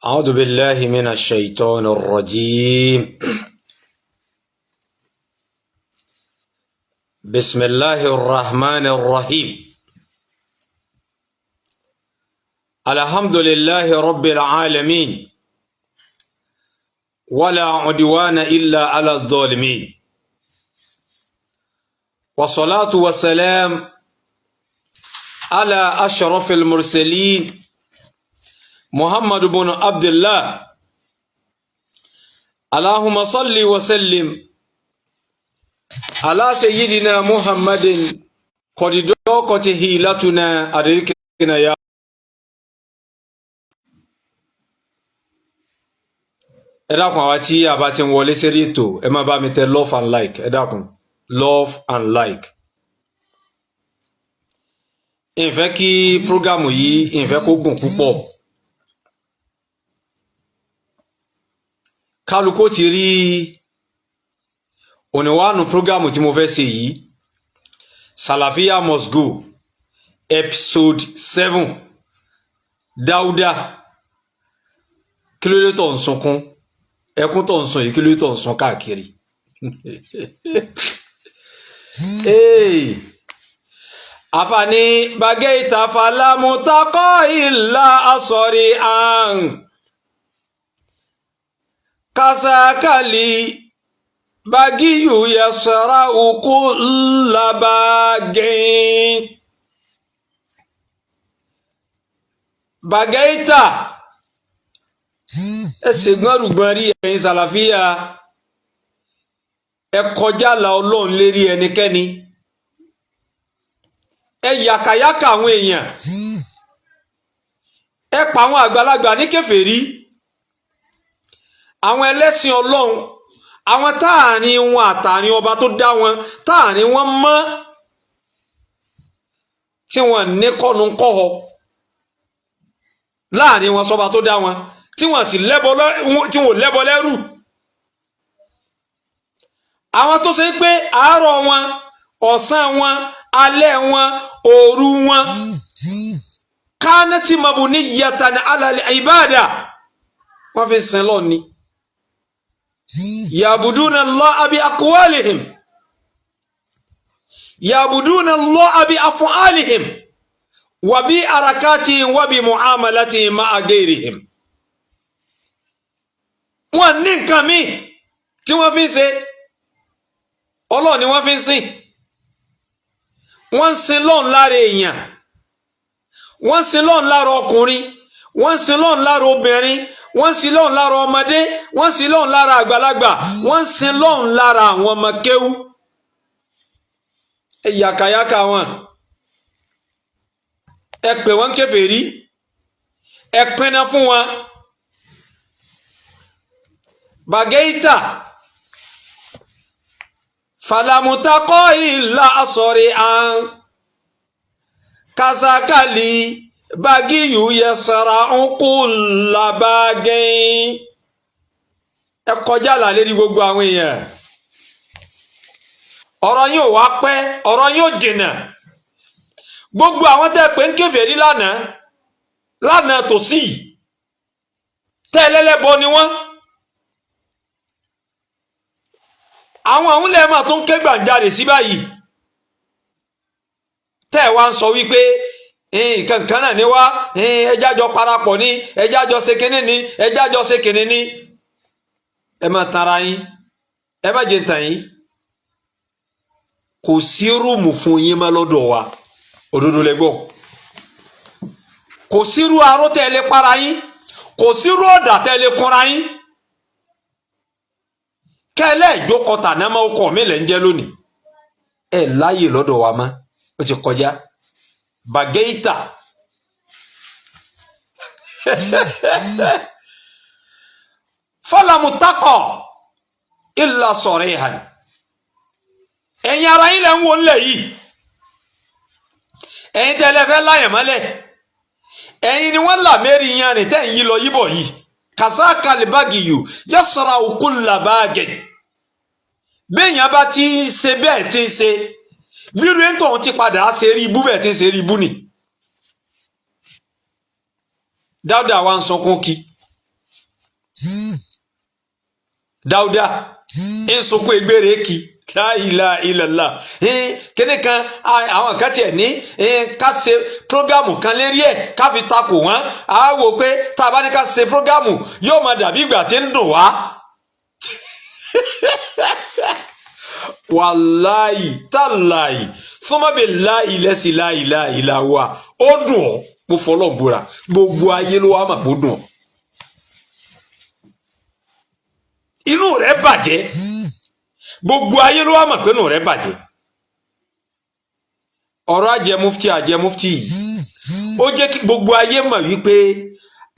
أعوذ بالله من الشيطان الرجيم. بسم الله الرحمن الرحيم. الحمد لله رب العالمين، ولا عدوان إلا على الظالمين، والصلاة والسلام على أشرف المرسلين محمد بن عبد الله. اللهم صل وسلم على سيدنا محمد قد ضاقت هيلتنا أدركنا يا. Ẹ dákun, àwa tí a bá ti ń wọlé sérí ètò, ẹ má bá mi tẹ love and like. Ẹ dákun, love and like. Ìfẹ́ kí prógámù yìí, ìfẹ́ kó gùn púpọ̀. Kálukó ti rí òníwánu prógámù tí mo fẹ́ ṣe yìí, Salafiyya Must Go episode 7. Dáúdà, kí ló dé tó ń sunkún? Ẹkún tó ń sun yìí, kí ló dé tó ń sun káàkiri? Hey. Àfààní bàgẹ́ ìtàfàlámùtakọ́ ìlà asọ̀rí àn kásákàlì bagiyu yasara uku labagin. Bàgẹ́ ìta ẹ ṣègbọ́n rúgbọ́n rí ẹ̀yin Sàlàfíà, ẹ kọjá la Ọlọ́run lérí ẹnikẹ́ni, ẹ yàkàyàkà àwọn èèyàn, ẹ pa àwọn àgbàlagbà ní kèfèrí, àwọn ẹlẹ́sìn Ọlọ́run, àwọn táàrin wọn àtàrin ọba tó dá wọn, táàrin wọn mọ́, tí wọn ní kọ́nu kọ́họ láàrin wọn sọba tó dá wọn, tí wọn sì lẹ́bọ, tí wọn ò lẹ́bọ lẹ́rù, àwọn tó ṣe pé àárọ̀ wọn, ọ̀sán wọn, alẹ́ wọn, òru wọn, kánẹ́tì mabuniyatan ala al-ibada, wọ́n fi sin lọ ni. Yabuduna Allaha bi aqwalihim, yabuduna Allaha bi af'alihim, wa bi harakatihim, wa bi muamalatihim ma'a ghayrihim. Wọ́n ní nǹkan míì tí wọ́n fi ń ṣe Ọlọ́run ni wọ́n fi ń sìn. Wọ́n ń sin lọ́n lára èèyàn, wọ́n ń sin lọ́n lára ọkùnrin, wọ́n ń sin lọ́n lára obìnrin, wọ́n ń sin lọ́n lára ọmọdé, wọ́n ń sin lọ́n lára àgbàlagbà, wọ́n ń sin lọ́n lára àwọn ọmọ kéwú. Ẹ yàkàyàkà wọn, ẹ pè wọ́n kèfèrí, ẹ pinna fún wọn. Bàgẹ́ìtà falamutakọ ìlà asọ̀rí àn kazakali bagiyu yẹsara nkú labagẹ́yìn. Ẹ kọjá là lérí gbogbo àwọn èèyàn. Ọ̀rọ̀ yín ò wá pẹ́, ọ̀rọ̀ yín ò jìnnà. Gbogbo àwọn tẹ́ pé ń kèfèrí lánàá lánàá tòsí tẹ́ lẹ́lẹ́bọ ni wọ́n. Àwọn òun lẹ́ẹ̀ máa tún ké gbàǹjarè sí báyìí, tẹ́ ẹ̀ wá ń sọ wípé nǹkan kan náà ni wá, ẹjá jọ parapọ̀ ní, ẹjá jọ ṣe kínní ní, ẹjá jọ ṣe kínní ní. Ẹ má tara yín, ẹ má jẹ tàn yín. Kò sí rúùmù fún yín má lọ́dọ̀ wa, òdodo lẹ gbọ́. Kò sírú aró tẹ́ ẹ lè para yín, kò sírú ọ̀dà tẹ́ ẹ lè kunra yín. Kẹlẹ́ ìjókòó tàná máa kọ̀ mí lẹ́ ń jẹ́ lónìí. Ẹ láàyè lọ́dọ̀ wa mọ́, ó ti kọjá. Bàgẹ́ìtà fọlámùtákọ̀ ìlà sọ̀rọ̀ ìhàn. Ẹ̀yin ara yín lẹ́ ń wo ńlẹ̀ yìí, ẹ̀yin tẹ́lẹ̀ fẹ́ láyẹ̀ mọ́lẹ̀, ẹ̀yin ni wọ́n là mẹ́rin yan rìn tẹ́ ń yí lọ yíbọ̀ yìí. Kàsáàkà lè báàgì yù yasara òkú làbáàgẹ̀. Béèyàn bá ti ń ṣe bẹ́ẹ̀ ti ń ṣe bírú ẹ̀ ń tọ̀hún ti padà ṣe rí ibú bẹ́ẹ̀ ti ń ṣe rí ibú ni. Dáúdà wa ń sunkún kí. Dáúdà ń sunkún egbére kí láìla ìlàlá kíní kan. Àwọn kan tiẹ̀ ní ká ṣe program kan lérí ẹ̀, ká fi takò wọ́n. Á wò pé tá a bá ní ká ṣe program, yóò máa dàbí ìgbà tí ń dùn wá. Wàláì tàláì fúnmọ́bì láì lẹ́sìn láìláì láwà, ó dùn ọ́. Mo fọlọ́ búra, gbogbo ayé ló wá mà kó dùn ọ́. Inú rẹ̀ bàjẹ́, gbogbo ayé ló wá mọ̀ pé inú rẹ̀ bàjẹ́. Ọ̀rọ̀ àjẹ mufti, àjẹ mufti yìí, ó jẹ́ kí gbogbo ayé mọ̀ wípé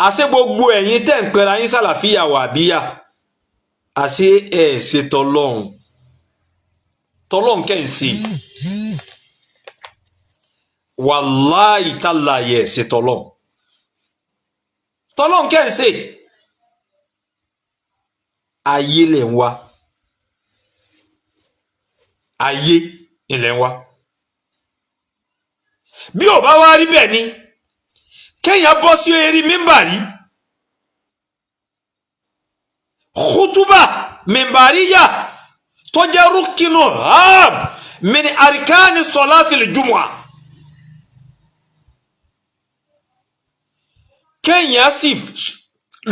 àṣẹ gbogbo ẹ̀yin tẹ́ ń pera yín sàlàfíà wàbíyà, àṣẹ ẹ̀ ṣe tọlọ́hun tọlọ́hun kẹ́ ń ṣe. Wàláì tàláyé, ẹ̀ ṣe tọlọ́hun tọlọ́hun kẹ́ ń ṣe. Ayé lẹ̀ ń wá, ayé ilẹ̀ ń wá. Bí ò bá wá rí bẹ́ẹ̀ ni kéèyàn bọ́ sí eré mímbàrí, khutuba mímbàríyà tó jẹ́ rúkínù ham min arkani sọláàtì jumu'a, kéèyàn sì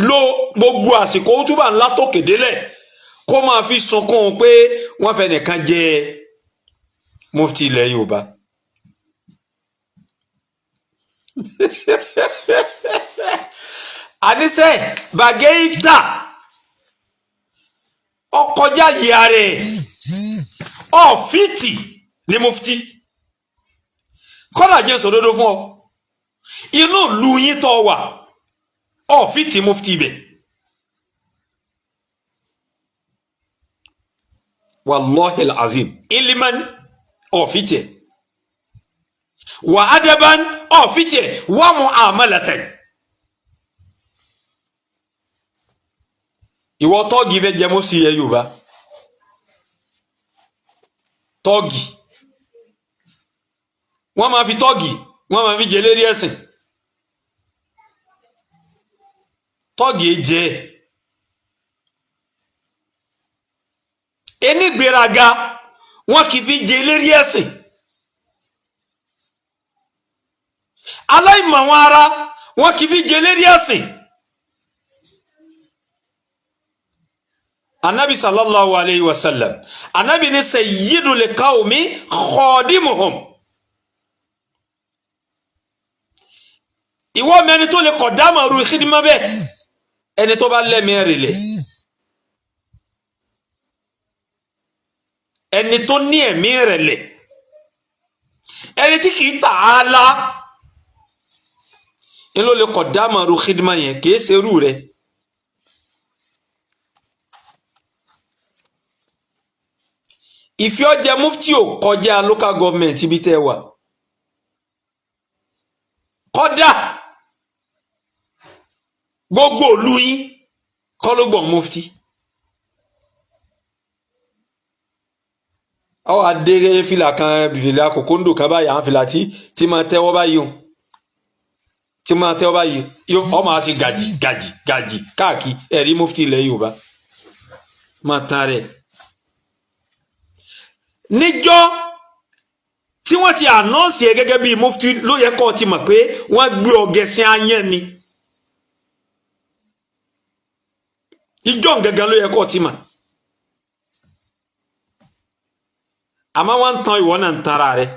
lo gbogbo àsìkò khutuba ńlá tó kédélẹ̀ kó máa fi sunkún pé wọ́n fẹ́ nìkan jẹ mufti ilẹ̀ Yorùbá. Àníṣe bàgẹ́ìtà ọkọjá yìí rẹ̀ ọ̀fìtì ní mufti. Kọ́dà jẹ́ sòdodo fún ọ, inú ìlú yín tó wà, ọ̀fìtì mufti ibẹ̀. Wàlọ́hìl azim, iliman ọ̀fìtì ẹ̀, wà adaban ọ̀fìtì ẹ̀, wà mu'amalatan. Ìwọ tọ́ọ̀gì fẹ́ jẹ mufti yẹ Yorùbá, tọ́ọ̀gì wọ́n máa fi tọ́ọ̀gì, wọ́n máa fi jẹ lérí ẹ̀sìn. Tọ́ọ̀gì jẹ́ enígbéraga, wọ́n kì í fi jẹ lérí ẹ̀sìn. Aláìmọ̀ wọn ara, wọ́n kì í fi jẹ lérí ẹ̀sìn. Anabi sallallahu alayhi wa sallam, anabi ni sayyidul qawmi khadimuhum. Ìwọ mẹni tó lè kọ̀dámà ru khidima bẹ́ẹ̀, ẹni tó bá lẹ́mìí rẹ̀, ẹni tó ní ẹ̀mí rẹ̀, ẹni tí kìí tà á la ń ló lè kọ̀dámà ru khidima yẹn, kìí ṣe irú rẹ̀. Ìfẹ́ ọjẹ́ mufti ò kọjá local government ibi tẹ́ wà. Kódà gbogbo ìlú yín kọ́ ló gbọ̀n mufti. Ọ adé fìlà kan, fìlà kòkóńdò kan báyìí, àwọn fìlà tí máa tẹ́wọ́ báyìí o, tí máa tẹ́wọ́ báyìí, ọ máa ṣe gàjì gàjì gàjì káàkiri. Ẹ̀rí mufti ilẹ̀ Yorùbá máa tán rẹ̀. Níjọ́ tí wọ́n ti ànọ́ọ̀sì ẹ gẹ́gẹ́ bíi mufti, ló yẹ kó o ti mọ̀ pé wọ́n gbé ọgẹ̀sìn ayán ni. Ìjọ́ gangan ló yẹ kó o ti mọ̀. Àmọ́ wọ́n ń tan ìwọ náà, ń tanra rẹ̀.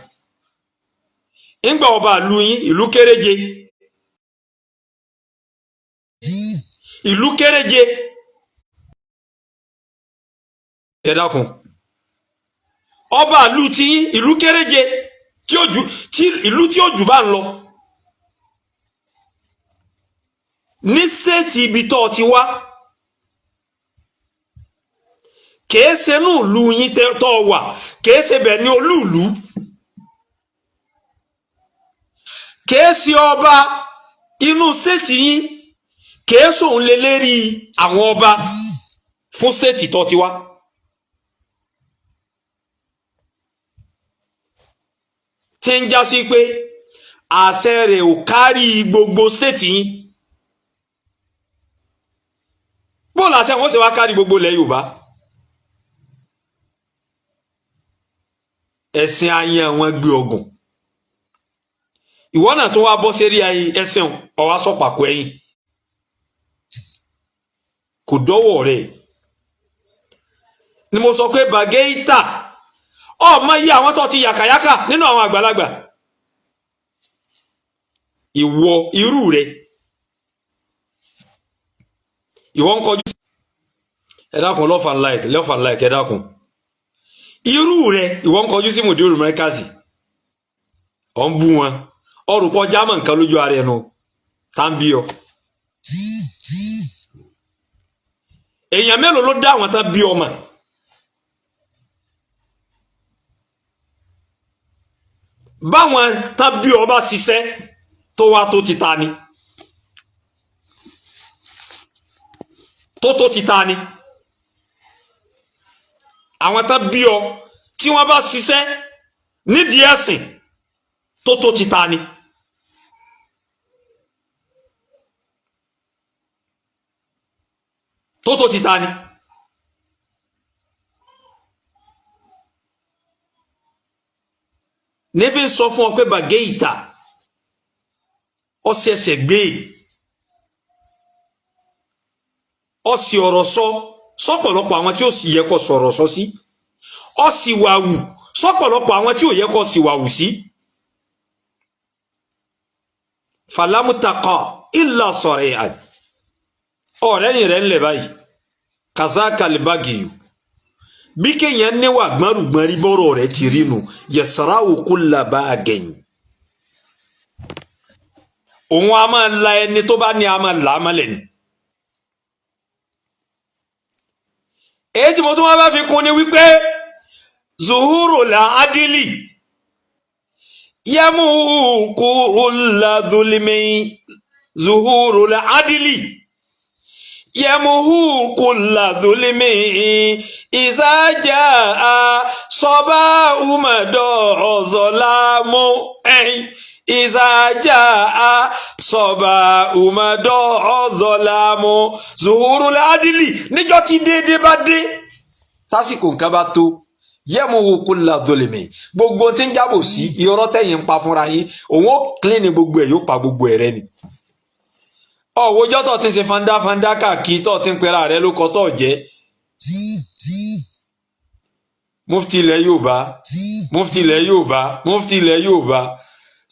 Ńgbà ọba ìlú yín, ìlú kéréje, ìlú kéréje, ẹ dákun, ọba ìlú tí yín, ìlú kéréje tí ó ju tí ìlú tí ó jù bá ń lọ ní stéètì ibi tó ti wá, kìí ṣe inú ìlú yín tó wà, kìí ṣe bẹ̀ ní olúùlú, kìí ṣe ọba inú stéètì yín, kìí ṣòun lé lérí àwọn ọba fún stéètì tó ti wá. Tí ń já sí pé àṣẹ rẹ̀ ò kárí gbogbo stéètì yín. Bóòlù àṣẹ wọn sì wá kárí gbogbo ilẹ̀ Yorùbá. Ẹ̀sìn ayan wọn gbé ọgùn. Ìwọ náà tó wá bọ́ sérí ayé ẹ̀sìn ọ̀wá sọ̀pàkọ́ ẹ̀yìn. Kò dọ́wọ́ rẹ̀. Ni mo sọ pé bàgẹ́ìtà ọmọ yìí àwọn tó ti yàkàyàkà nínú àwọn àgbàlagbà. Ìwọ irú rẹ̀. Ìwọ ń kọjú sí. Ẹ dákun, love and like, love and like, ẹ dákun. Irú rẹ̀ ìwọ ń kọjú sí Mùdírù Mẹ́kàsì. Ọ̀ ń bú wọn. Ọrùn kọjá mọ̀ nǹkan lójú ara ẹnu. Tá ń bí ọ. Èèyàn mélòó ló dá àwọn tán bí ọmọ? Báwọn tán bí ọ bá ṣiṣẹ́ tó wá tó ti ta ni. Tó ti ta ni. Àwọn tán bí ọ tí wọ́n bá ṣiṣẹ́ nídìí ẹ̀sìn tó ti ta ni. Tó ti ta ni. Ní fi sọ fún ọ pé bàgẹ́ ìta ọ̀sẹ̀ẹ̀sẹ̀ gbé ọ̀sì ọ̀rọ̀ sọ sọ́pọ̀lọpọ̀ àwọn tí ó sì yẹ kó sọ̀rọ̀ sọ sí, ọ̀sì wàwù sọ́pọ̀lọpọ̀ àwọn tí ò yẹ kó sì wàwù sí. Falamutaka illa sọ̀rọ̀ ẹ̀ ọ̀rẹ́ yìí rẹ̀ ń lẹ̀ báyìí kazaka libagiyu bí kéèyàn níwà gbọ́nrùgbọ́nrí bọ́rọ̀ rẹ̀ ti rí nu yẹsàrà òkú làbá àgẹ̀yìn. Òun a máa la ẹni tó bá ní a máa là á mọ́lẹ̀ ni. Èyí tí mo tún wá bá fi kún ni wípé zuhuru la adili yẹmu kú la zulimi zuhuru la adili yẹmuhu kula zulimi ìsájà sọba umadọ ọzọlámù ẹyin ìsájà sọba umadọ ọzọlámù zuhuru adili níjọ́ tí déédéé bá dé tásìkò nǹkan bá tó yẹmuhu kula zulimi gbogbo tí ń jábò sí irọ́ tẹ̀yìn ń pa fúnra yín òun ó kílíìnì gbogbo ẹ̀ yóò pa gbogbo ẹ̀ rẹ́ ni. Ọ̀wọ́jọ́ tó ti ń ṣe fandafanda káàkiri tó ti ń pera rẹ ló kọ́ tó jẹ́. Mufti ilẹ̀ Yorùbá, mufti ilẹ̀ Yorùbá, mufti ilẹ̀ Yorùbá,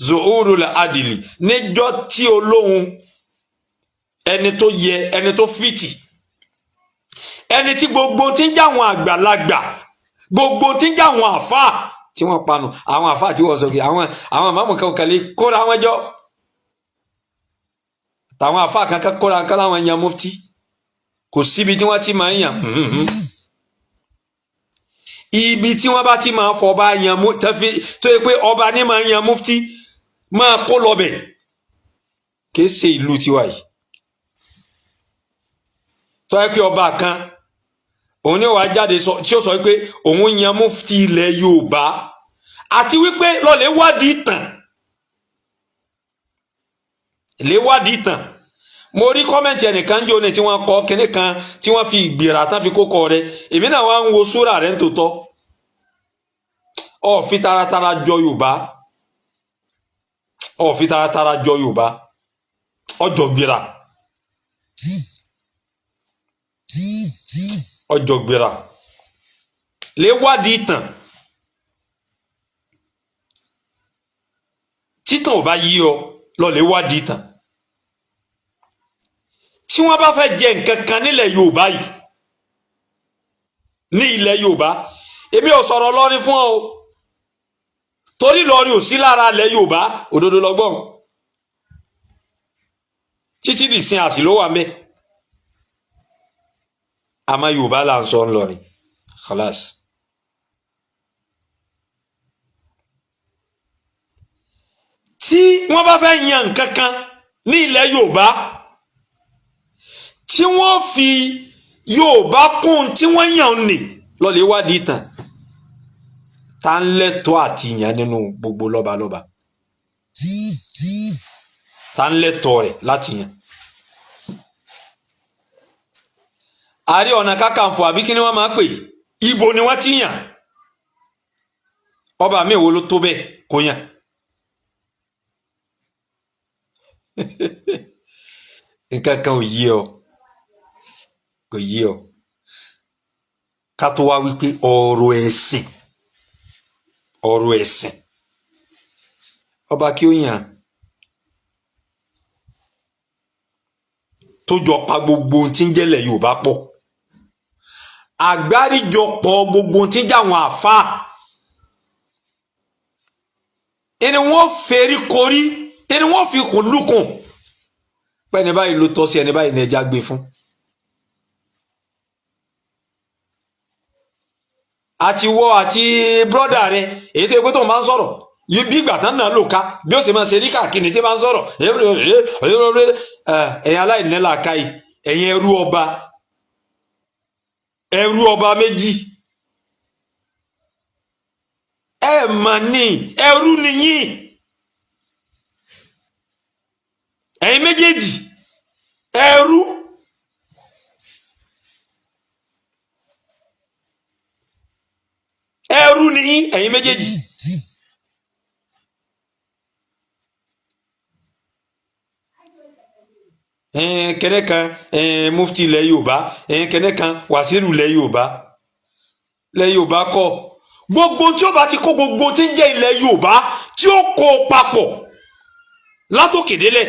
zuhurul adili níjọ́ tí olóhun ẹni tó yẹ ẹni tó fìtì ẹni tí gbogbo tí ń jáwọn àgbàlagbà gbogbo tí ń jáwọn àfáà tí wọ́n panu àwọn àfáà tí wọ́n sọ kí àwọn àmàmù kan kàlẹ́ kóra wọn jọ. Tàwọn àfáà kankan kóra kan láwọn yan mufti kò síbi tí wọ́n ti máa ń yàn. Ibi tí wọ́n bá ti máa fọba yan tó yẹ pé ọba ní máa yan mufti máa kó lọbẹ̀ kìí ṣe ìlú tiwa yìí. Tó yẹ pé ọba kan òun ni wàá jáde tí ó sọ pé òun yan mufti ilẹ̀ Yorùbá àti wípé lọ́lẹ̀ wádìí ìtàn lè wádìí ìtàn. Mo rí kọ́mẹ̀ntì ẹnìkan jò ní tí wọ́n kọ kinní kan tí wọ́n fi ìgbéra tán fi kókọ rẹ̀ èmi náà wá ń wo súrà rẹ̀ nítòótọ́. Ó fi taratara jọ Yorùbá, ó fi taratara jọ Yorùbá, ọjọ́ gbéra, ọjọ́ gbéra. Lè wádìí ìtàn títàn ò bá yí ọ lọ lè wádìí ìtàn. Tí wọ́n bá fẹ́ jẹ nǹkan kan nílẹ̀ Yorùbá yìí, ní ilẹ̀ Yorùbá, èmi ò sọ̀rọ̀ lọ́rin fún ọ o, torí lọ́rin ò sí lára ilẹ̀ Yorùbá, òdodo lọ́gbọ́n títí dìsín àsì ló wà mẹ́. Àmọ́ Yorùbá là ń sọ ńlọrin khalas. Tí wọ́n bá fẹ́ yan nǹkan kan ní ilẹ̀ Yorùbá tí wọ́n fi Yorùbá kún tí wọ́n yàn ní lọ́lẹ̀ wádìí ìtàn tá ń lẹ́tọ́ àti yàn nínú gbogbo lọ́balọ́ba tá ń lẹ́tọ́ rẹ̀ láti yàn. Ààrẹ Ọ̀nà Kakanfò àbí kí ni wọ́n máa pè, ibo ni wọ́n ti yàn? Ọba mi wo ló tó bẹ́ẹ̀ kó yàn? Nǹkan kan ò yé ọ, kò yé ọ. Ká tó wá wípé ọ̀rọ̀ ẹ̀sìn, ọ̀rọ̀ ẹ̀sìn, ọba kí ó yàn tó jọ pa gbogbo ohun tí ń jẹ́lẹ̀ Yorùbá pọ̀, àgbáríjọpọ̀ gbogbo ohun tí ń jẹ́ àwọn àfáà ẹni wọ́n fẹ́rí korí, ẹni wọ́n fi kùn lukùn pé ẹni báyìí ló tọ́ sí, ẹni báyìí ní ẹja gbé fún. Àti wọ àti brọ́dà rẹ, èyí tó yẹ pé tó ń bá ń sọ̀rọ̀ yìí bí ìgbà tán náà lò ká bí ó sì máa ṣe ní káàkiri tí bá ń sọ̀rọ̀, ẹ̀yin aláìní làákàyè, ẹ̀yin ẹrú ọba, ẹrú ọba méjì, ẹ mà ní ẹrú nìyí, ẹ̀yin méjèèjì ẹrú. Ẹrú nìyí, ẹ̀yin méjèèjì. Kẹ́nẹ́ kan mufti ilẹ̀ Yorùbá, kẹ́nẹ́ kan wàsíù ilẹ̀ Yorùbá, ilẹ̀ Yorùbá kọ́ gbogbo tí ó bá ti kó gbogbo tí ń jẹ́ ilẹ̀ Yorùbá tí ó kó papọ̀ látòkè délẹ̀,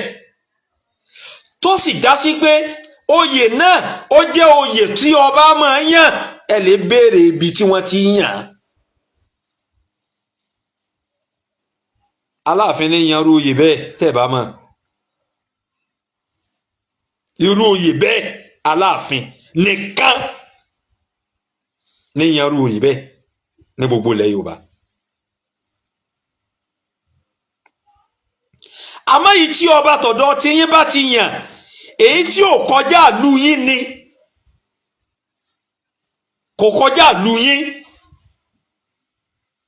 tó sì já sí pé oyè náà ó jẹ́ oyè tí ọba máa ń yàn, ẹ lè béèrè ibi tí wọ́n ti yàn. Aláàfin ní yanrú oyè bẹ́ẹ̀ tẹ́ bá mọ̀, irú oyè bẹ́ẹ̀ Aláàfin nìkan ní yanrú oyè bẹ́ẹ̀ ní gbogbo ilẹ̀ Yorùbá. Àmọ́ yìí tí ọba tọ̀dọ̀ tí yín bá ti yàn, èyí tí ò kọjá ìlú yín ni, kò kọjá ìlú yín,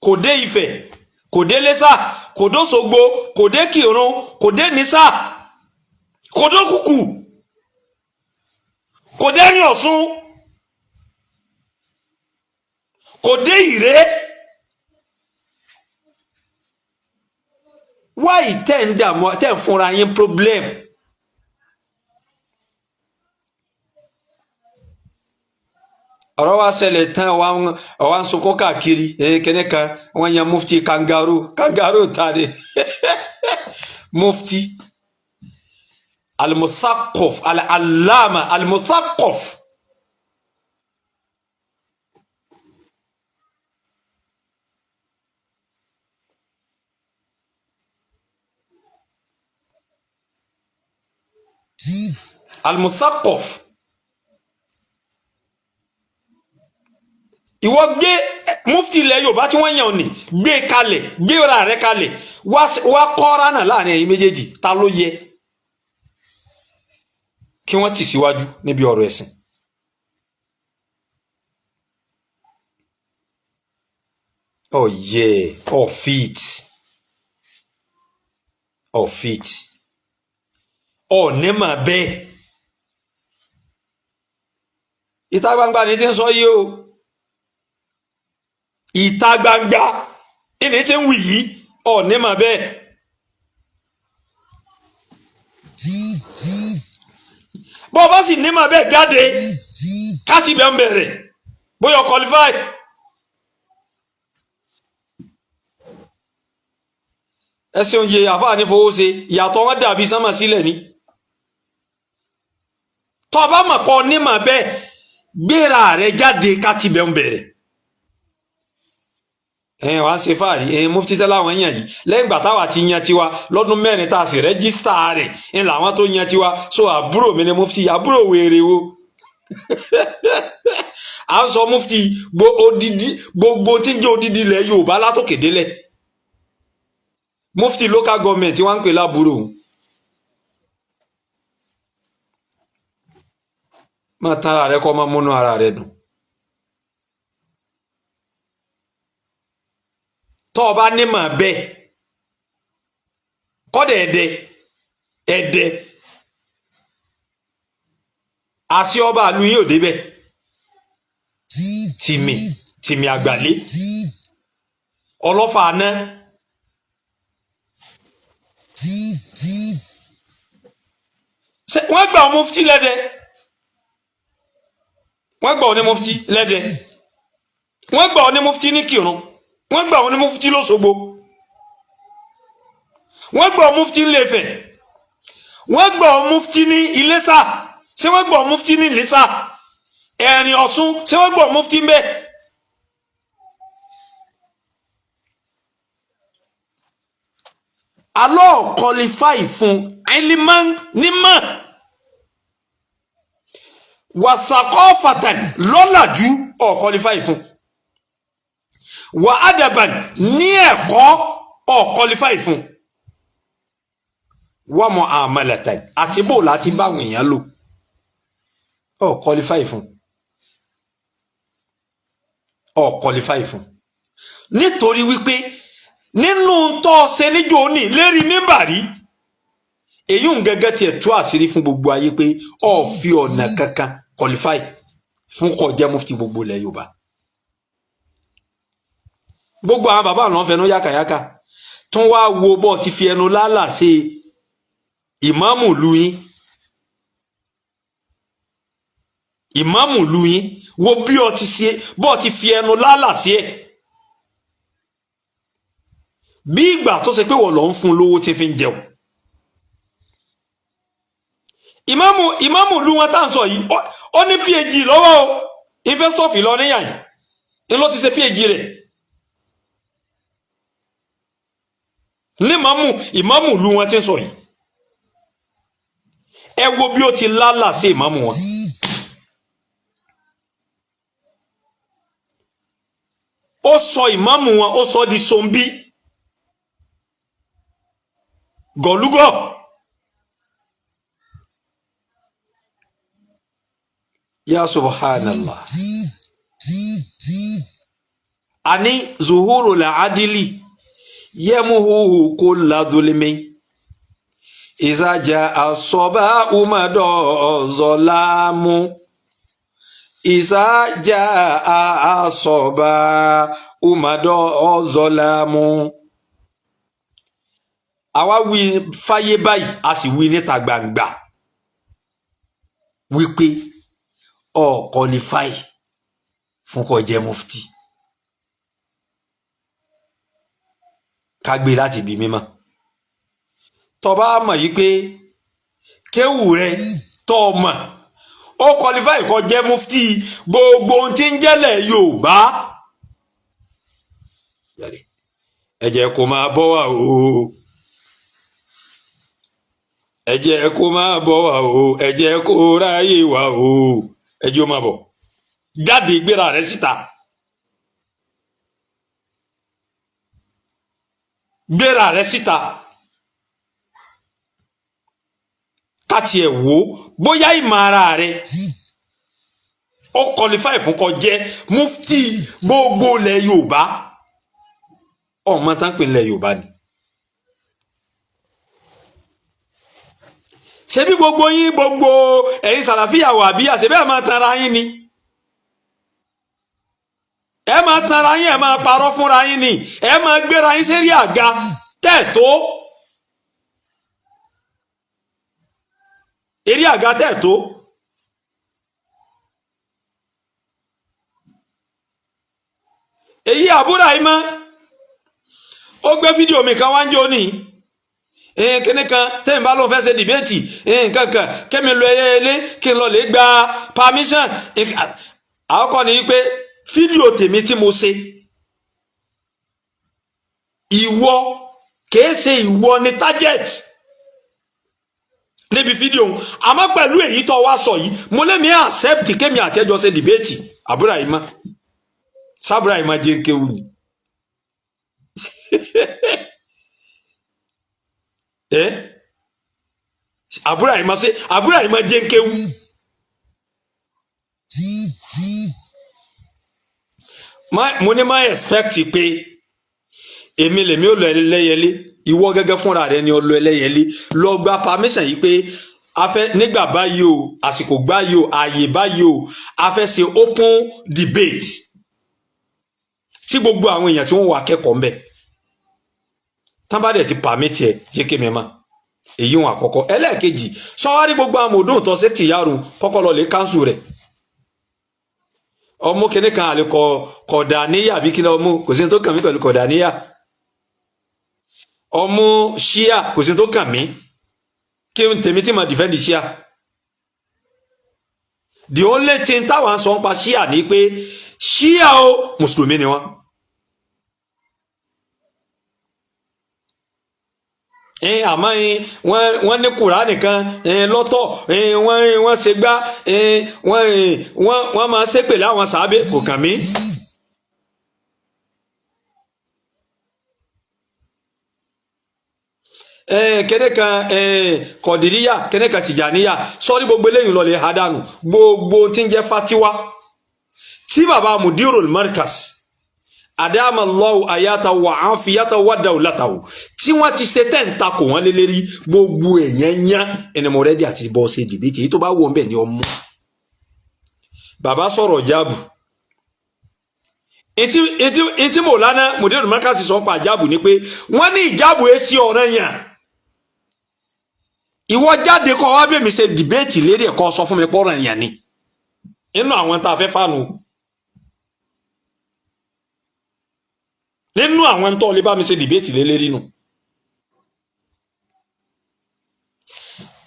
kò dé Ifẹ̀, kò dé Iléṣà, kò dé Òṣogbo, kò dé Kìrun, kò dé Nísà, kò dé Òkùkù, kò dé ní Ọ̀ṣun, kò dé Ìré. Wáyì tẹ́ ń dààmú, tẹ́ ń fúnra yín problem. Ọ̀rọ̀ wa ṣẹlẹ̀ tán, ọ̀wá ń sunkún káàkiri. Kẹ́nẹ́ kan wọ́n yan mufti kangaroo, kangaroo ta ni mufti al-muthaqaf al-allama al-muthaqaf. Al-muthaqaf. Ìwọ gbé mufti ilẹ̀ Yorùbá tí wọ́n yàn ní gbé kalẹ̀, gbé ra rẹ̀ kalẹ̀, wá kọ́ra náà láàrin ẹ̀yin méjèèjì, ta ló yẹ kí wọ́n tì síwájú níbi ọ̀rọ̀ ẹ̀sìn. Oh yeah, oh fit, oh fit, oh ní mà bẹ́ẹ̀. Ìta gbangba ni ti ń sọ yìí o, ìta gbangba ìní ti ń wì yìí, ọ̀ ní mà bẹ́ẹ̀. Bọ́ ọ bá sì ní mà bẹ́ẹ̀ jáde káàtì bẹ́ẹ̀ ń bẹ̀rẹ̀ bóyá o qualify. Ẹ ṣeun yẹ àfáà ní fowó ṣe ìyàtọ̀ wọn dàbí sánmà sílẹ̀ ni. Tọ́ ọ bá mọ̀ pọ̀ ní mà bẹ́ẹ̀, gbéra rẹ jáde káàtì bẹ́ẹ̀ ń bẹ̀rẹ̀. Ẹ̀hìn wàá ṣe fáàrí ẹ̀hìn mufti tẹ́lá àwọn èèyàn yìí lẹ́yìn ìgbà táwa ti yan tiwa lọ́dún 4 tá a sì rẹ́gísítà rẹ̀ ń làwọn tó yan tiwa. So àbúrò mi ni mufti, àbúrò wèrè wo. À ń sọ mufti odidi gbogbo tí ń jẹ́ odidi ilẹ̀ Yorùbá látòkè délẹ̀, mufti local government wọ́n ń pè lábúrò. Máa tán ara rẹ kọ́, máa múnú ara rẹ dùn. Tọ́ ọ bá ní mà bẹ́ẹ̀ kọ́dẹ̀ ẹ̀dẹ ẹ̀dẹ àṣẹ ọba àlù yìí ò débẹ̀. Tìmì tìmì àgbàlé ọlọ́fà aná. Wọ́n gbà ọ́ mufti lẹ́dẹ̀, wọ́n gbà ọ́ ní mufti lẹ́dẹ̀, wọ́n gbà ọ́ ní mufti ní Kírun, wọ́n gbà ọ́ ní mufti lọ́sọ̀gbọ̀, wọ́n gbà ọ́ mufti ńlẹ̀fẹ̀, wọ́n gbà ọ́ mufti ní Iléṣà. Ṣé wọ́n gbà ọ́ mufti ní Iléṣà? Ẹ̀rìn Ọ̀ṣun, ṣé wọ́n gbà ọ́ mufti ń bẹ̀? Alọ́ qualify fún ẹlímán nímọ̀ wàsàkọ́ fatan lọ́làjú, ọ̀ qualify fún wà adaban ní ẹ̀kọ́, ọ̀ qualify fún wà mọ̀ àmàlẹ̀tàn àti bò láti báwọn èèyàn lò, ọ̀ qualify fún, ọ̀ qualify fún, nítorí wípé nínú tó ṣe níjó ní lérí mímbàrí, èyí ń gẹ́gẹ́ tiẹ̀ tú àṣírí fún gbogbo ayé pé ọ̀ fi ọ̀nà kankan qualify fún kó jẹ́ mufti gbogbo ilẹ̀ Yorùbá. Gbogbo àwọn bàbá àwọn fẹnu yákàyákà tún wá wo bọ́ ti fi ẹnu lálà ṣe ìmáàmù lu yín, ìmáàmù lu yín, wo bí ọ ti ṣe bọ́ ti fi ẹnu lálà sí ẹ̀, bí ìgbà tó ṣe pé wọ́n lọ ń fún lówó tí fi ń jẹun. Ìmáàmù lu wọn tá à ń sọ yìí, ó ní phd lọ́wọ́ o, investor lọ níyà yìí ń lọ ti ṣe phd rẹ̀ ní ìmáàmù lu wọn tí ń sọ yìí. Ẹ wo bí ó ti lálà sí ìmáàmù wọn. Ó sọ ìmáàmù wọn, ó sọ di sombi gọlúgọ. Ya subhanallah. Ani zuhuru la adili yemuhu kulla zulmi iza jaa asọba umado zọlámù iza jaa asọba umado zọlámù. Àwa wí fáyé báyìí, a sì wí níta gbangba wípé ọ qualify fún kó jẹ́ mufti. Ká gbé láti ibi mímọ́. Tó bá mọ̀ yìí pé kéwù rẹ tó mọ̀ ó qualify kó jẹ́ mufti gbogbo ohun tí ń jẹ́lẹ̀ Yorùbá, ẹ jẹ́ kó máa bọ́ wà o, ẹ jẹ́ kó máa bọ̀ wá o, ẹ jẹ́ kó ráyè wá o, ẹ jẹ́ ó máa bọ̀ jáde, gbéra rẹ síta, gbéra rẹ síta, ká tiẹ̀ wò bóyá ìmọ̀ ara rẹ ó qualify fún kó jẹ́ mufti gbogbo ilẹ̀ Yorùbá. Ọmọ tán pè ilẹ̀ Yorùbá ni. Ṣebí gbogbo yín, gbogbo ẹ̀yin sàlàfíà wà bí àṣebí ẹ̀ máa tanra yín ni, ẹ máa tanra yín, ẹ máa parọ́ fúnra yín ni, ẹ máa gbéra yín sérí àga tẹ̀ tó eré àga tẹ̀ tó. Èyí àbúrò yìí mọ́, ó gbé fídíò mi kan wá ń jó ní kíní kan tẹ́yìn bá lóun fẹ́ ṣe dìbẹ́tì nǹkan kan, kémi lọ ẹyẹ ilé kí n lọ lè gba permission. Àkọ́kọ́ ni pé fídíò tèmi tí mo ṣe, ìwọ kìí ṣe ìwọ ni target níbi fídíò òun. Àmọ́ pẹ̀lú èyí tó wá sọ yìí, mo lé mi accept kémi àtẹ́jọ́ ṣe dìbẹ́tì. Àbúrò yìí mọ́ sábúrà yìí máa jẹ́ kéwù ni. Àbúrò yìí máa ṣe, àbúrò yìí máa jẹ́ kéwù. Mo ní má expect pé èmi lèmi ò lọ ẹlẹ́yẹlé, ìwọ gẹ́gẹ́ fúnra rẹ ni ó lọ ẹlẹ́yẹlé lọ gba permission yìí pé A fẹ́ nígbà báyìí o, àsìkò báyìí o, ààyè báyìí o, a fẹ́ ṣe open debate tí gbogbo àwọn èèyàn tí wọ́n wà kẹ́kọ̀ọ́ ńbẹ̀. Tán bá dẹ̀ ti permit ẹ̀, jẹ́ kí mi mọ̀. Èyí wọn àkọ́kọ́. Ẹlẹ́ẹ̀kejì, sọ́wárí gbogbo àwọn mòdùn tó ṣe tìyàrá kọ́kọ́ lọ lè cancel rẹ̀. Ọmú kínní kan àlè kọ kọ̀dàníyà bí kíni ọmú, kò sí ní tó kàn mí pẹ̀lú kọ̀dàníyà. Ọmú ṣíà, kò sí ní tó kàn mí. Kí n tèmi tí ma defend ṣíà? The only thing táwọn sọ ń pa ṣíà ni pé ṣíà o, mùsùlùmí ni wọ́n. Àmọ́ wọ́n ní Kùránì kan lọ́tọ̀, wọ́n ṣe gbá, wọ́n máa ṣépè láwọn sàábé, kò kàn mí. Kéde kan kọ̀dìríyà, kéde kan tìjàníyà, sọ́ọ́rí gbogbo eléyìí lọ́ọ́ lè ha dànù. Gbogbo tí ń jẹ́ fatiwa tí baba mudirul markas adamallahu ayata wa afiyata wa dawlatahu tí wọ́n ti ṣe tẹ́ ń takò wọ́n lélẹ́rí, gbogbo èèyàn yán ẹni mo ready àti bọ́ ṣe debate. Èyí tó bá wọ̀ ńbẹ̀ ni ọmú. Bàbá sọ̀rọ̀ jáàbù, etí mọ̀lánà mudirul markas sọ pa jáàbù ni pé wọ́n ní ìjáàbù èsì ọ̀ràn yàn. Ìwọ jáde kọ́ wá bẹ́ẹ̀ mi ṣe debate lérí ẹ̀kọ́, sọ fún mi pọ́nrán yàn ni inú àwọn tá a fẹ́ fánu. Nínú àwọn tó lè bá mi ṣe debate lélẹ́rí nù.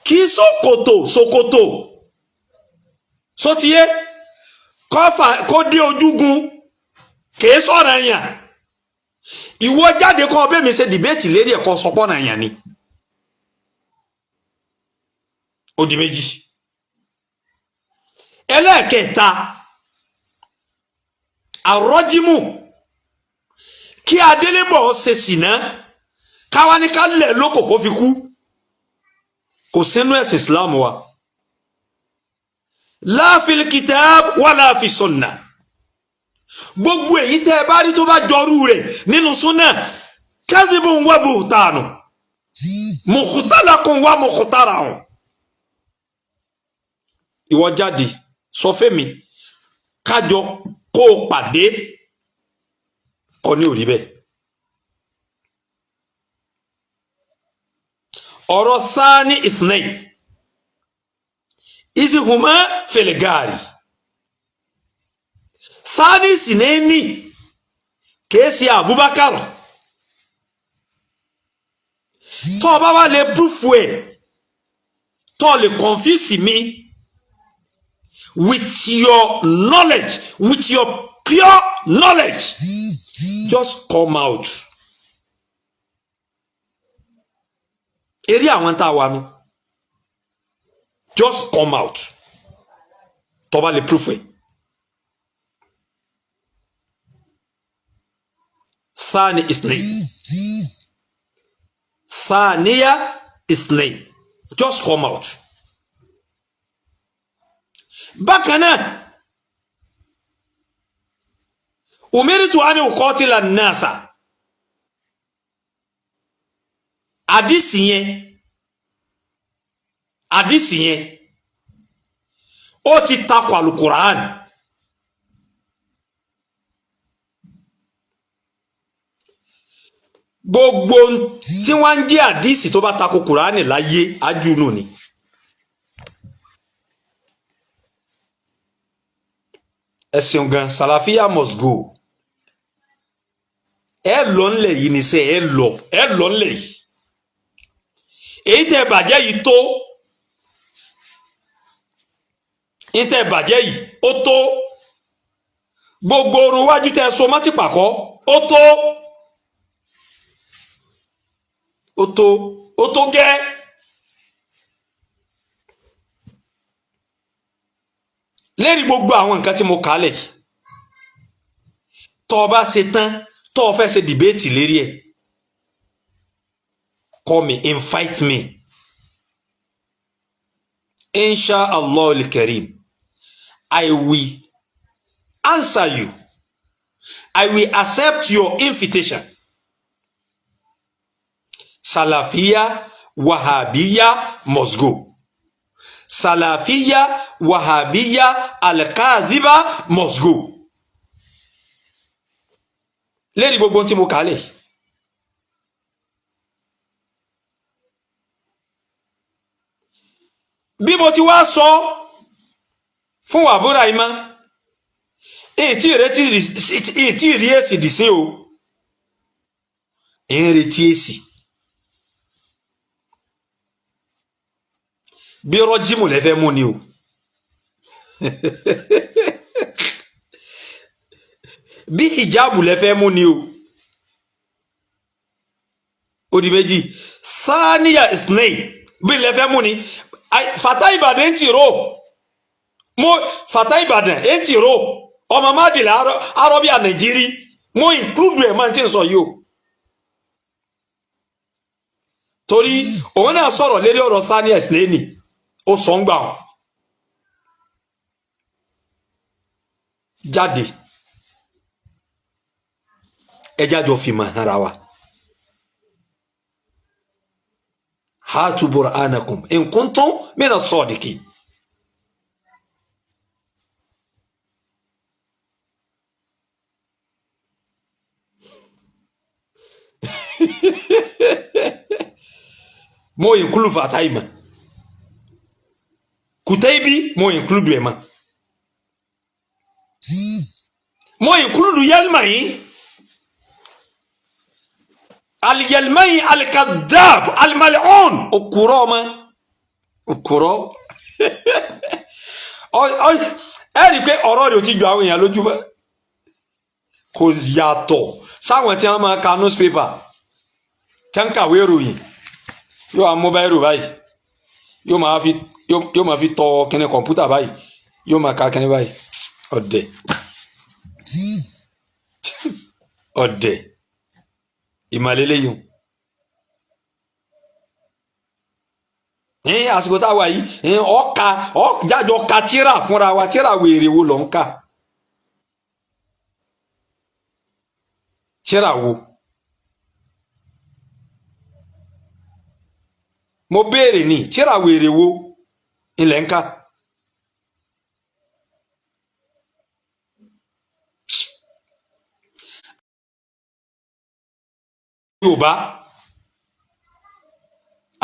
Kí ṣòkòtò ṣòkòtò sótìyé kọfà kó dé ojúgun kìí sọ̀rọ̀ yàn. Ìwọ jáde kọ́ bẹ́ẹ̀ mi ṣe debate lérí ẹ̀kọ́, sọpọ́nà yàn ni. Ó di méjì. Ẹlẹ́ẹ̀kẹta, àrọ́jímù kí adélébọ̀ ṣe sìná, káwá ní ká lẹ̀ lóko kó fi kú, kò sínú ẹ̀sìn Islam wa, la fil kitab wala fi sunna. Gbogbo èyí tẹ́ ẹ bá rí tó bá jọrú rẹ̀ nínú súnà, kadhibun wa buhtanu, mukhtalaqun wa mukhtara'un. Ìwọ jáde sọ fẹ́mi kájọ kó o pàdé kọ ní òrí bẹ́ẹ̀. Ọ̀rọ̀ sáání ìsìnlẹ̀ ìsìnkùnmọ́ fẹ̀lẹ̀gáàrí sáání ìsìnlẹ̀ ní kìí ṣe Abubakar. Tó o bá wá lè púfù ẹ̀, tó o lè confuse mi with your knowledge, with your pure knowledge, just come out. Eré àwọn tá a wà nù, just come out tó bá lè proof ẹ̀. Thani isnain, thaniya isnain, just come out. Bákan náà, umiritu ani uqatila nasa, àdìsí yẹn, àdìsí yẹn ó ti takò alukur'an. Gbogbo tí wọ́n ń jẹ́ àdìsí tó bá takò kur'an láyé ajúnù ni. Ẹ ṣeun gan. Salafia must go. Ẹ lọ ńlẹ̀ yìí ní sẹ́, ẹ lọ, ẹ lọ ńlẹ̀ yìí. Èyí tẹ́ bàjẹ́ yìí tó, èyí tẹ́ bàjẹ́ yìí ó tó. Gbogbo orun wájú tẹ́ so mọ́tì pàkọ́ ó tó, ó tó, ó tó gẹ́. Lérí gbogbo àwọn nǹkan tí mo kà á lẹ̀ yìí, tọ́ ọ bá ṣe tán, tọ́ ọ fẹ́ ṣe dìbéètì lérí ẹ̀, call me, invite me, insha Allah al-karim, I will answer you, I will accept your invitation. Salafia Wahabiya must go. Salafiya Wahabiya Alkaziba must go. Lérí gbogbo tí mo kà á lẹ̀. Bí mo ti wá sọ fún wàbúrà yìí mọ́, ìtì rí èsì dì sí o, ń retí èsì. Bí rọ́jímù lẹ́fẹ́ mú ni o. Bí hijabu lẹ́fẹ́ mú ni o. Ó di méjì. Sáníyà isnei bí lẹ́fẹ́ mú ni. Fata Ìbàdàn ń tì ró. Mo Fata Ìbàdàn ń tì ró. Ọmọ Mádìlá Arọ́bíà Nàìjírí. Mo include ẹ̀ máa ń tí ń sọ yìí o. Torí òun náà sọ̀rọ̀ lérí ọ̀rọ̀ sáníyà isnei ni. Ó sọ ń gbà wọn. Jáde. Ẹ jájọ fìmọ̀ ara wa. Hatu burhanakum in kuntum mina sadiqin. Mo include Fatai ma. Kutaibi mo include ẹ̀ ma. Mo include Yalmayi. Al-Yalmayi al-Kadhab al-Mal'un. Òkúrọ̀ ọmọ. Òkúrọ̀. Ẹ rí i pé ọ̀rọ̀ rẹ̀ ò ti jọ àwọn èèyàn lójú mọ́. Kò yàtọ̀ sáwọn tí wọ́n máa ka newspaper tí wọ́n ń kàwé ìròyìn. Yóò wá mú báírò báyìí, yóò máa fi tọ kíní kọ̀ǹpútà báyìí, yóò máa ka kíní báyìí. Ọ̀dẹ̀ ọ̀dẹ̀ ìmàlélẹ́yìn. Ní àsìkò tá a wà yìí, ọ̀ka jájọ ka tíra fúnra wa. Tíra wèrè wo ló ń kà? Tíra wo? Mo béèrè ní tíra wèrè wo ilẹ̀ ń kà? Yorùbá,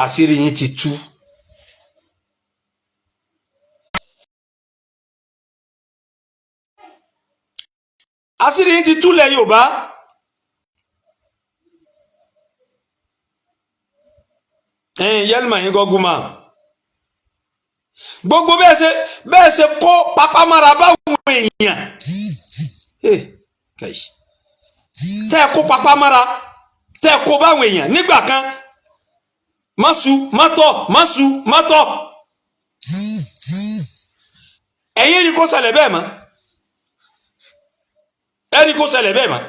àṣírí yín ti tú. Àṣírí yín ti tú lẹ̀ Yorùbá. Ẹ̀yin Yelma yín gọ́gùn mà. Gbogbo bẹ́ẹ̀ ṣe kó papámára báwọn èèyàn. Tẹ́ ẹ kó papámára, tẹ́ ẹ kó báwọn èèyàn nígbà kan. Má su má tọ̀, má su má tọ̀. Ẹ̀yin rí kó ṣẹlẹ̀ bẹ́ẹ̀ mọ́. Ẹ rí kó ṣẹlẹ̀ bẹ́ẹ̀ mọ́.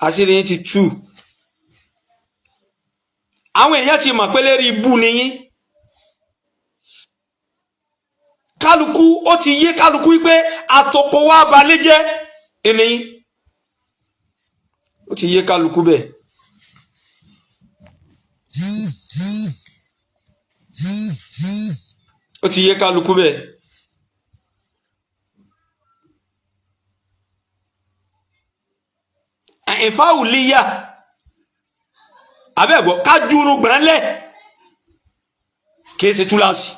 Àṣírí yín ti tú. Àwọn èèyàn ti mọ̀ pé lérí ibú ni yín. Kálukú ó ti yé kálukú wípé àtọkọ wa balẹ̀ jẹ́ ènìyàn. Ó ti yé kálukú bẹ́ẹ̀. Ó ti yé kálukú bẹ́ẹ̀. Ìfáwùlíyà abẹ́ẹ̀gbọ́ kájúrú gbọ̀nlẹ̀ kìí ṣe túláàsì.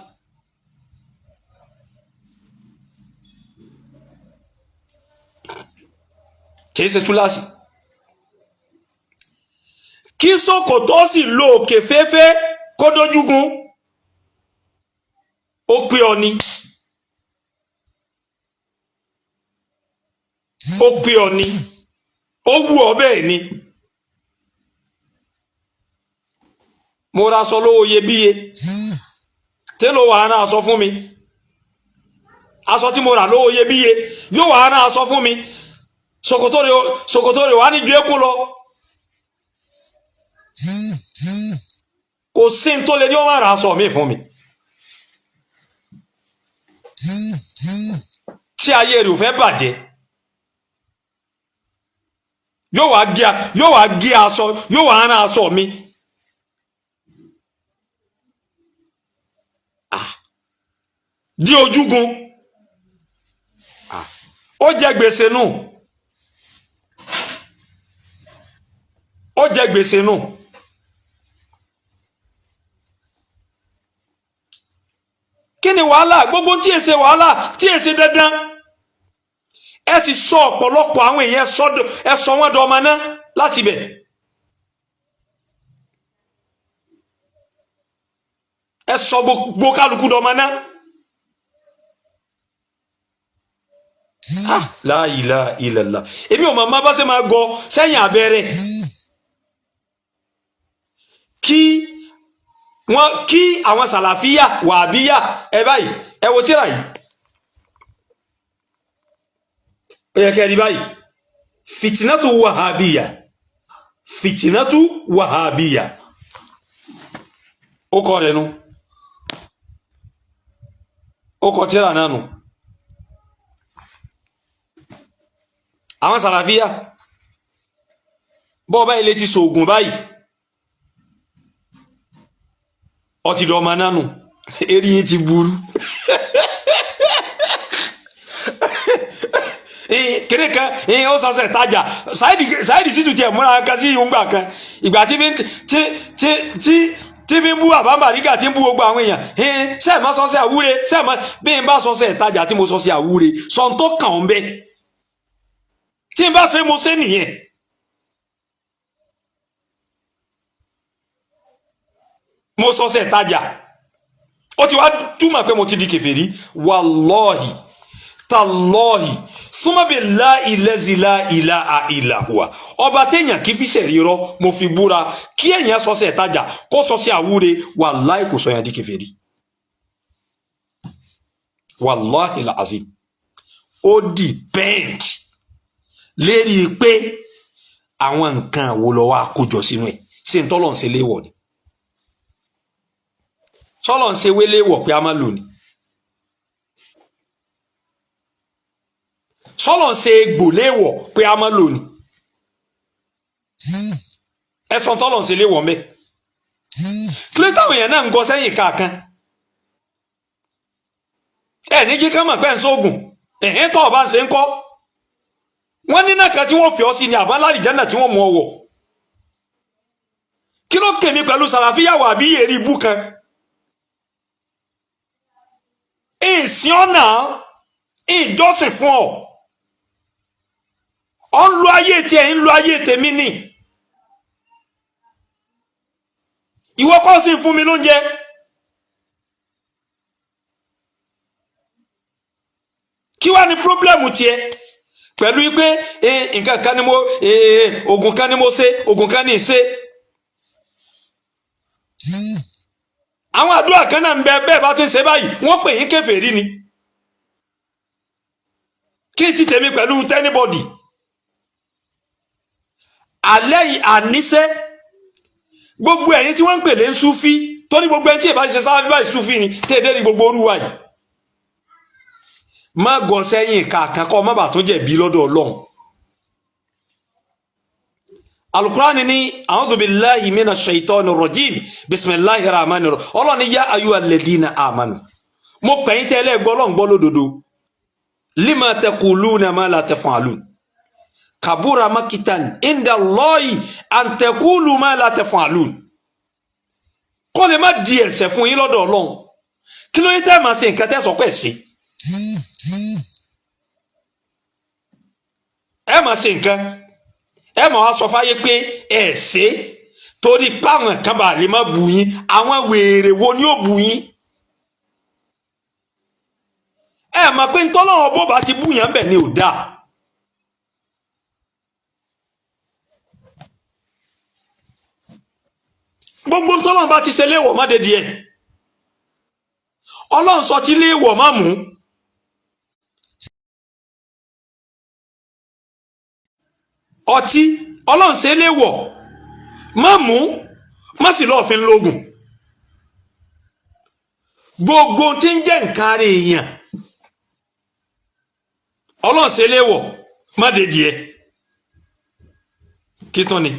Kìí ṣe túláàsì. Kí ṣòkòtò sì lo òkè féfé kó dójúgun, ó pé ọ ni. Ó pé ọ ni. Ó wù ọ bẹ́ẹ̀ ni. Mo ra aṣọ lówó iyebíye. Télò wàá rán aṣọ fún mi. Aṣọ tí mo rà lówó iyebíye yóò wàá rán aṣọ fún mi. Ṣòkòtò rẹ̀ wàá ní ju eékún lọ. Kò sí ní tó lè ní ó máa ra aṣọ mi fún mi. Tí ayé rẹ̀ ò fẹ́ bàjẹ́, yóò wá gé aṣọ, yóò wá rán aṣọ mi. Di ojúgun, ó jẹ gbèsè nù, ó jẹ gbèsè nù. Kí ni wàhálà gbogbo tí èsè wàhálà tí èsè dandan? Ẹ sì sọ ọ̀pọ̀lọpọ̀ àwọn èèyàn, ẹ sọ wọ́n dọmọ náà láti bẹ̀. Ẹ sọ gbogbo kálukú dọmọ náà. La ilaha illallah. Èmi ò mọ̀ má bá ṣe máa gọ sẹ́yìn abẹ́rẹ́ kí wọ́n kí àwọn sàlàfíà wàbíyà. Ẹ báyìí, ẹ wo tíra yìí, ó yẹ kẹ́ rí báyìí. Fìtínátù wàhábíyà, fìtínátù wàhábíyà, ó kọ́ rẹ̀ nu, ó kọ́ tíra náà nu. Àwọn sàlàfíà bọ́ọ̀ báyìí lè ti sògùn báyìí, ọtí dọ̀ ọmọ nánu, eré yìí ti burú. Kéré kan ó sọsẹ tajà Saidi sì tún tiẹ̀ múra kan sí ìhùngbà kan, ìgbà tí fi ń bú bàbá Bàrígà, tí ń bú gbogbo àwọn èèyàn. Sẹ́ẹ̀ má sọ́sẹ́ àwúre, sẹ́ẹ̀ má bí n bá sọ́sẹ́ ìtajà tí mo sọ́sẹ́ àwúre sọ̀n tó kàn ń bẹ́ tí n bá ṣe mo ṣe nìyẹn. Mo sọ́sẹ́ ìtajà, ó ti wá túmọ̀ pé mo ti di kèfèrí. Wàlọ́ọ̀hì tàlọ́ọ̀hì súnmọ́bì láìlẹ́zì láìlà àìlàhùwà, ọba téèyàn kì í fi sẹ̀rí rọ, mo fi búra, kí èèyàn sọ́sẹ̀ ìtajà kó sọ́sẹ̀ àwúre, wàláì kò sọ̀yàn di kèfèrí. Wàláhì làzim, ó dìpẹ́ǹd lérí pé àwọn nǹkan wo lọ wá kójọ sínú ẹ̀. Ṣé ń tọ́lọ̀ ń ṣe léwọ̀ ni? Sọ́lọ̀ ń ṣe wélé wọ̀ pé a máa lò ní? Sọ́lọ̀ ń ṣe egbò léwọ̀ pé a máa lò ní? Ẹ̀sán tọ́lọ̀ ń ṣe léwọ̀ mẹ́. Kílẹ̀ táwọn èèyàn náà ń gọ sẹ́yìn kàkan, ẹ̀ ní jí ká mọ̀ pé ń sóògùn ẹ̀hìn tó ọba ń ṣe ń kọ́ wọ́n ní náà kan tí wọ́n fi ọ́ sí ni àbá lálìjánnà tí wọ́n mú ọ wọ̀. Kí ló kèmí pẹ̀lú sàràfíyàwó àbí èrì ibú kan? Ìsìn ọ̀nà ìjọsìn fún ọ, ọ ń lo ayé tiẹ̀, ń lo ayé tèmi ni. Ìwọ kọ́ sí fún mi lóúnjẹ. Kí wá ní pírọ́blẹ́mù tiẹ̀ pẹ̀lú pé nǹkan kan ni mo, oògùn kan ni mo ṣe, oògùn kan ní í ṣe. Àwọn àdúrà kan náà ń bẹ, bẹ́ẹ̀ bá ti ń ṣe báyìí wọ́n pè yín kèfèrí ni. Kí ti tèmi pẹ̀lú tẹ́nibọ̀dì? Alẹ́ yìí àníṣe gbogbo ẹ̀yin tí wọ́n ń pè lé ń súfí, torí gbogbo ẹni tí ìbá ṣe sáfí báyìí súfí ni, tí èdè ní gbogbo orúwa yìí. Má gọ sẹ́yìn kàkan kọ́ má bàa tó jẹ̀bi lọ́dọ̀ Ọlọ́run. Alukurani ni a'udhu billahi minash shaitani rajim, bisimilahi rahmani rahim. Ọlọ́run ni yá ayu alladina amanu, mo pè yín tẹ́lẹ̀ gbọ́ Ọlọ́run gbọ́ lódodo. Lima taquluna ma la taf'alun, kabura makitan inda Allahi an taqulu ma la taf'alun. Kó lè má di ẹ̀ṣẹ̀ fún yín lọ́dọ̀ Ọlọ́run. Kí ló dé tẹ́ máa ṣe nǹkan tẹ́ sọ pé sí? Ẹ máa ṣe nǹkan, ẹ máa wá sọ fáyé pé ẹ ṣe, torí páwọn kan bá lè má bu yín. Àwọn wèrè wo ni ó bu yín? Ẹ mọ̀ pé ntọ́lọ́wọ́ bó bá ti bú yẹn bẹ̀ ni ò dáa. Gbogbo ntọ́lọ́wọ́ bá ti ṣe léèwọ̀ má dédìí ẹ̀. Ọlọ́run sọ ti léèwọ̀ má mú. Ọtí Ọlọ́run ṣe léèwọ̀ má mú, má sì lọ́ọ́ fi lóògùn. Gbogbo tí ń jẹ́ nǹkan ara èèyàn Ọlọ́run ṣe léèwọ̀ má dédìí ẹ̀. Kí tún ni?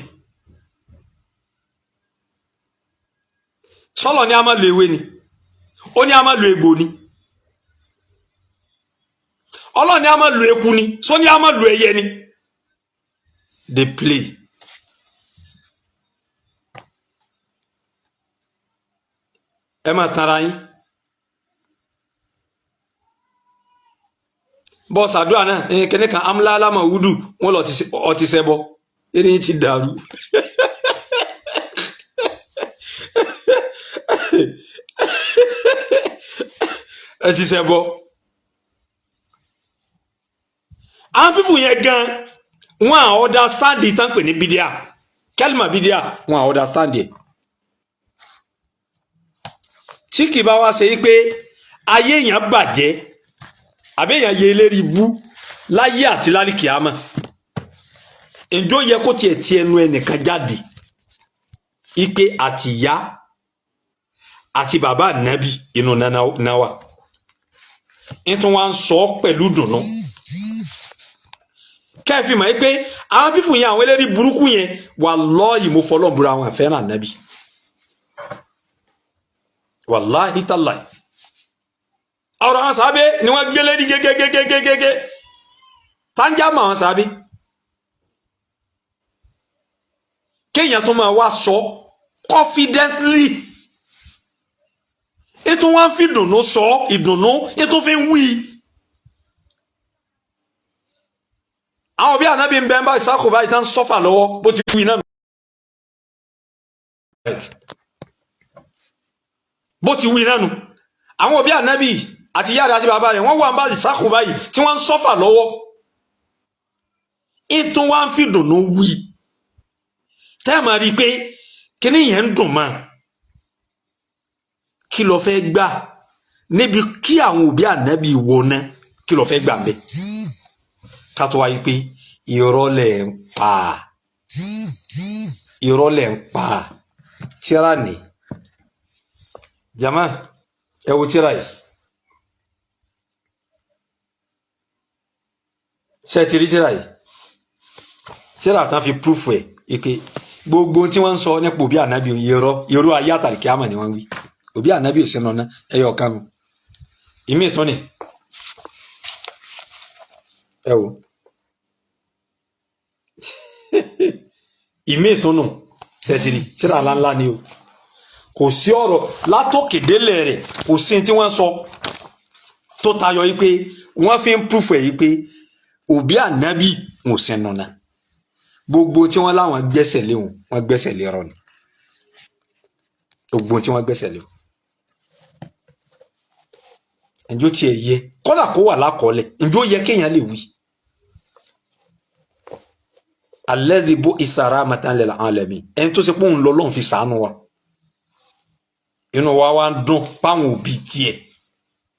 Sọlọ ni a máa lo ewé ni, ó ní a máa lo egbò ni. Ọlọ́run ní a máa lo eku ni, sọ ní a máa lo ẹyẹ ni. They play. Ẹ máa tanra yín. Bọ́ sàdúrà náà kíní kan amúlálámà wúdù wọn lọ ọtí sẹ́bọ̀ eré yín ti dàrú. Ẹ ti sẹ́bọ̀. Àwọn pípù yẹn gan wọn à understand tán pè ní bídíà, kẹlìmà bídíà wọn à understand ẹ. Tí kì bá wá ṣe pé ayé èèyàn bàjẹ́ àbí èèyàn yẹ eléri bú láyé àti lálìkìámà, ǹjọ́ yẹ kó tiẹ̀ ti ẹnu ẹnìkan jáde ipe àtìyá àti bàbá ànábì inú náwà nítorí wọn sọ pẹ̀lú dùnú kẹ́ẹ̀fì mọ̀ pé àwọn pípù yẹn, àwọn eléri burúkú yẹn, wàláhì mo fọlọ́ búra àwọn àfẹ́ràn ànábì, wàláhì tàláhì. Ọ̀rọ̀ àwọn sàábé ni wọ́n gbélé ní gégégégégégé táńjà mọ̀ àwọn sàábé. Kéèyàn tó máa wá sọ confidently, ètò wọn fi dùnnú sọ ìdùnnú, ètò fi ń wí. Àwọn òbí ànábì ń bẹ ń bá ìsákò báyìí tán sọ́fà lọ́wọ́ bó ti wí náà. Bó ti wí náà nù. Àwọn òbí ànábì àti ìyá rẹ̀ àti bàbá rẹ̀ wọ́n wà ń bá ìsákò báyìí tí wọ́n ń sọ́fà lọ́wọ́. Ètò wọn fi dùnnú wí. Tẹ́ ẹ̀ máa rí i pé kíní yẹn ń dùn mọ́. Kí lo fẹ́ gbà níbi kí àwọn òbí ànábì wọ ná, kí lo fẹ́ gbà mbẹ́? Ká tó wáyé pé irọ́ lẹ̀ ń pa, irọ́ lẹ̀ ń pa. Tíra ní jama, ẹ wo tíra yìí, ṣé ẹ ti rí tíra yìí? Tíra tán fi púrúfù ẹ̀ ike gbogbo tí wọ́n ń sọ nípa òbí ànábì irọ́, irọ́ ayé àtàlìkí àmà ni wọ́n wí. Òbí ànábì ò sínú ọ̀nà ẹyọ kanu ìmí ìtún ni ẹ wò ìmí ìtúnù tẹtìrì tíra ńláńlá ni o. Kò sí ọ̀rọ̀ látòkè délẹ̀ rẹ̀, kò sí tí wọ́n sọ tó tayọ yìí pé wọ́n fi ń púfù ẹ̀ yìí pé òbí ànábì ò sínú ọ̀nà. Gbogbo tí wọ́n láwọn gbẹ́sẹ̀ lé wọn, wọ́n gbẹ́sẹ̀ lé rọ ni. Gbogbo tí wọ́n gbẹ́sẹ̀ lé wọn. Ǹjọ́ tiẹ̀ yẹ kọ́là kó wà lákọọ́lẹ̀, ǹjọ́ yẹ kéèyàn lè wí. Alladhi bu'itha rahmatan lil alamin, ẹni tó ṣe pé òun lọ́lọ́run fi sàánú wa. Inú wa wá ń dùn páwọn òbí tiẹ̀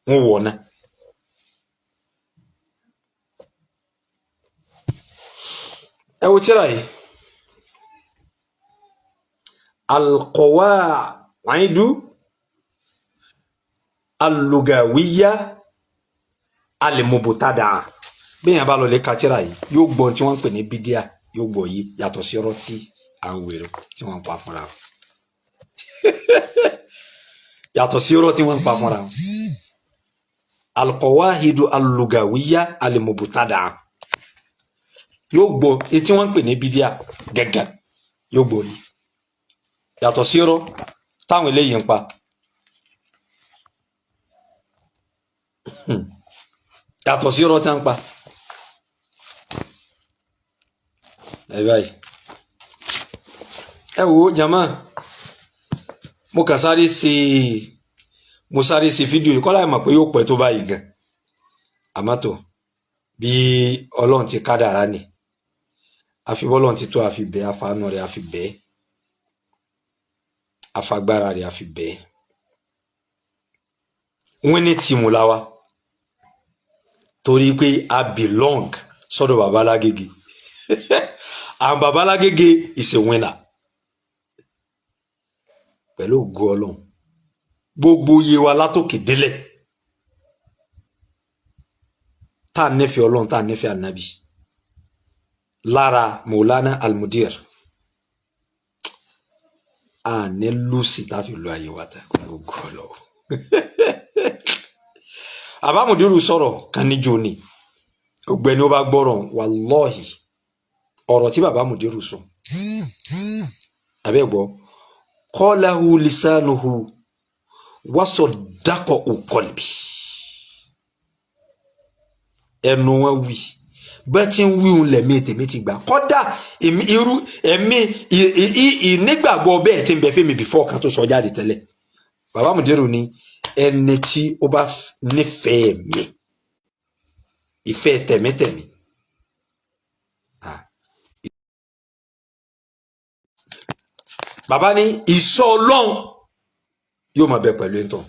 ń wọ̀ náà. Ẹ wo tíra yìí, Al-Qawaidu Al-Lugawiyya Al-Mubtada'a. Bí èèyàn bá lọ lè ka tíra yìí, yóò gbọ́ tí wọ́n ń pè ní bídíà, yóò gbọ́ yìí yàtọ̀ sí ọ̀rọ̀ tí à ń wèrò tí wọ́n ń pa fúnra wọn. Yàtọ̀ sí ọ̀rọ̀ tí wọ́n ń pa fúnra wọn. Al-Qawaidu Al-Lugawiyya Al-Mubtada'a. Yóò gbọ́ tí wọ́n ń pè ní bídíà gẹ́gẹ́, yóò gbọ́ yìí yàtọ̀ sí ọ̀rọ̀ táwọn eléyìí ń pa. Yàtọ̀ sí ọ̀rọ̀ tí wọ́n ń pa. Ẹ báyìí. Ẹ wo jama, mo kàn sáré ṣe, mo sáré ṣe fídíò yìí kọ́lá mọ̀ pé yóò pẹ́ tó báyìí gan. Àmọ́ tó bí Ọlọ́run ti kádàrá ni, àfi bọ́lọ́run ti tó, àfi bẹ́ẹ̀, àfàánú rẹ̀ àfi bẹ́ẹ̀, àfagbára rẹ̀ àfi bẹ́ẹ̀. Wọ́n ní tìmù la wa torí pé a belong sọ́dọ̀ baba Lágége. And baba Lágége is a winner. Pẹ̀lú ògo Ọlọ́run, gbogbo iye wa látòkè délẹ̀ tá a nífẹ̀ẹ́ Ọlọ́run, tá a nífẹ̀ẹ́ ànábì lára Maulana Almudir, a ní lùsì tá a fi lo ayé wa ta pẹ̀lú ògo Ọlọ́run. Àbámudiru sọ̀rọ̀ kan níjó ni Ọ̀gbẹ́ni ó bá gbọ́rọ̀, wàlọ́ọ̀hì, ọ̀rọ̀ tí bàbá Mùdírù sọ, abẹ́gbọ́, qalahu lisanuhu wasaddaqahu qalbi. Ẹnu wọn wí bẹ́ẹ̀ tí ń wíhun, lẹ̀mí tèmi ti gbà. Kọ́dà irú ẹ̀mí ìnígbàgbọ́ bẹ́ẹ̀ tí ń bẹ fẹ́mi before kan tó sọ jáde tẹ́lẹ̀. Bàbá Mùdírù ni ẹni tí ó bá nífẹ̀ẹ́ mi, ìfẹ́ tẹ̀mítẹ̀mí. Bàbá ní ìsọ Ọlọ́run yóò máa bẹ pẹ̀lú ẹ̀ńtọ́,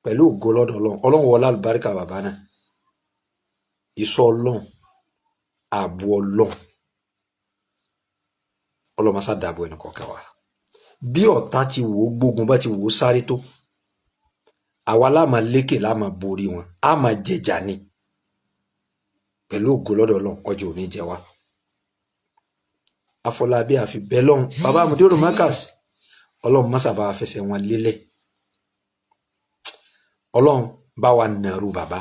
pẹ̀lú ògo lọ́dọ̀ Ọlọ́run. Ọlọ́run wọlé àlùbáríkà bàbá náà, ìsọ Ọlọ́run, ààbò Ọlọ́run, Ọlọ́run máa ṣàdàbò ẹnì kọ̀ọ̀kan wa. Bí ọ̀tá ti wò ó gbógun, bá ti wò ó sáré tó, àwa la máa lékè, la máa borí wọn, á máa jẹjà ni pẹ̀lú ògo lọ́dọ̀ Ọlọ́run. Ọjọ́ òní jẹ wá. Afọlábí àfi bẹ́ẹ̀ lọ́hùn, bàbá Mùdírù Markaz, Ọlọ́run má sábà fẹsẹ̀ wọn lélẹ̀. Ọlọ́run bá wa nàrú bàbá,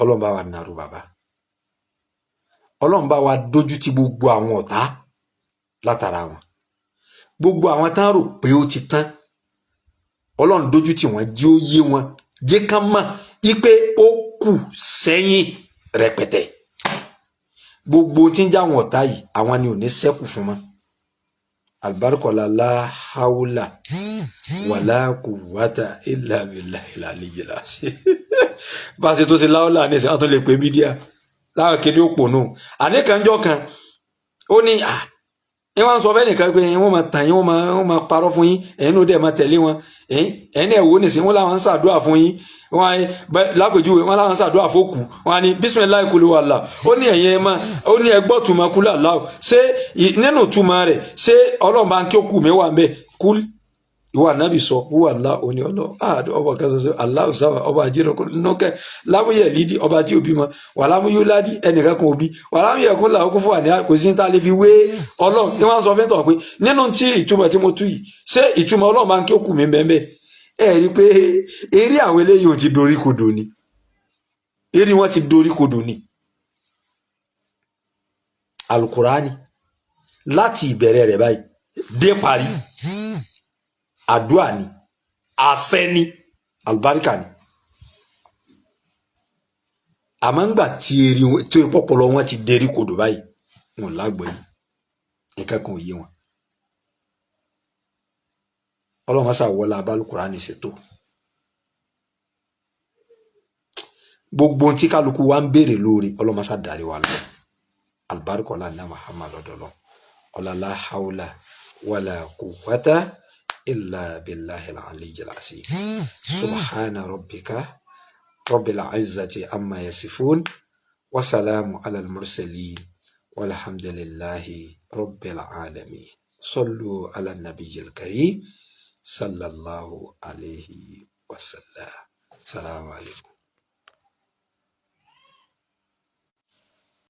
Ọlọ́run bá wa nàrú bàbá, Ọlọ́run bá wa dójú ti gbogbo àwọn ọ̀tá látara wọn, gbogbo àwọn tán rò pé ó ti tán. Ọlọ́run dójú tì wọ́n, jẹ́ ó yé wọn, jẹ́ ká mọ̀ ipe ó kù sẹ́yìn rẹpẹtẹ. Gbogbo tí ń jáwọn ọ̀tá yìí, àwọn ni ò ní ṣẹ́kù fún mọ́. Alibarikola, la hawla wàlá quwwata illa billahi al-aliyyil azim. Bá a ṣe tó ṣe láwùlà ní ìsìn, wọn tún lè pè mídíà láwọn kéde òpònú àníkànjọ kan. Ó ní à ní wọn sọ fẹ́ nìkan pé wọ́n máa tàn yín, wọ́n máa parọ́ fún yín, ẹ̀yin ló dẹ̀ máa tẹ̀lé wọn. Ẹ̀yin náà wò ó nìsín, wọ́n làwọn ń ṣàdúrà fún yín. Wọ́n á lápèjúwe, wọ́n làwọn ń ṣàdúrà fókù. Wọ́n á ní bisimilayi kulu wàlà. Ó ní ẹ̀yin ẹ̀ máa, ó ní ẹgbọ́ tuma kúlù aláwọ̀. Ṣé nínú tuma rẹ̀, ṣé Ọlọ́run bá ń kí ó kù mí wà ń bẹ̀? Kúl, ìwà nábì sọ, wúwà ńlá òní ọlọ ọba kan ṣoṣo, aláwọ sábà, ọba àjẹrò nọkẹ, lámúyẹ lídì, ọba tí òbí mọ wà, lámúyẹ ládì, ẹnìkan kan òbí wà, lámúyẹ kún làwọn kún fún wa ní kò sí ní tá a lè fi wé Ọlọ́run. Ní wọn sọ fún tọ pé nínú tí ìtumọ̀ tí mo tú yìí, ṣé ìtumọ̀ Ọlọ́run máa ń kí ó kù mí bẹ́ẹ̀? Ẹ rí i pé eré àwọn eléyìí ò ti dorí kodò ni, eré wọn ti dorí kodò ni. Alukurani láti ìbẹ̀rẹ̀ rẹ̀ báyìí dé parí, àdúà ni, àṣẹ ni, àlùbáríkà ni. Àmọ́ ńgbà tí eré tó ìpọ́pọlọ wọn ti derí kodò báyìí, wọn lágbọ̀ yìí, nǹkan kan ò yé wọn. Ọlọ́run ṣà wọlé abálùkùránì ṣètò gbogbo tí kálukú wa ń béèrè lórí. Ọlọ́run ṣà darí wa lọ. Àlùbáríkà ọlá ní Muhammad lọ́dọọlọ́ ọlá, la hawla wala quwwata illa billahi al-aliyyil azim. Subhana rabbika rabbil izzati amma yasifun, wasalamu ala al-mursalin, walhamdulillahi rabbil alamin. Sallu ala nabiyyil karim, sallallahu alayhi wa sallam. Salamu alaykum.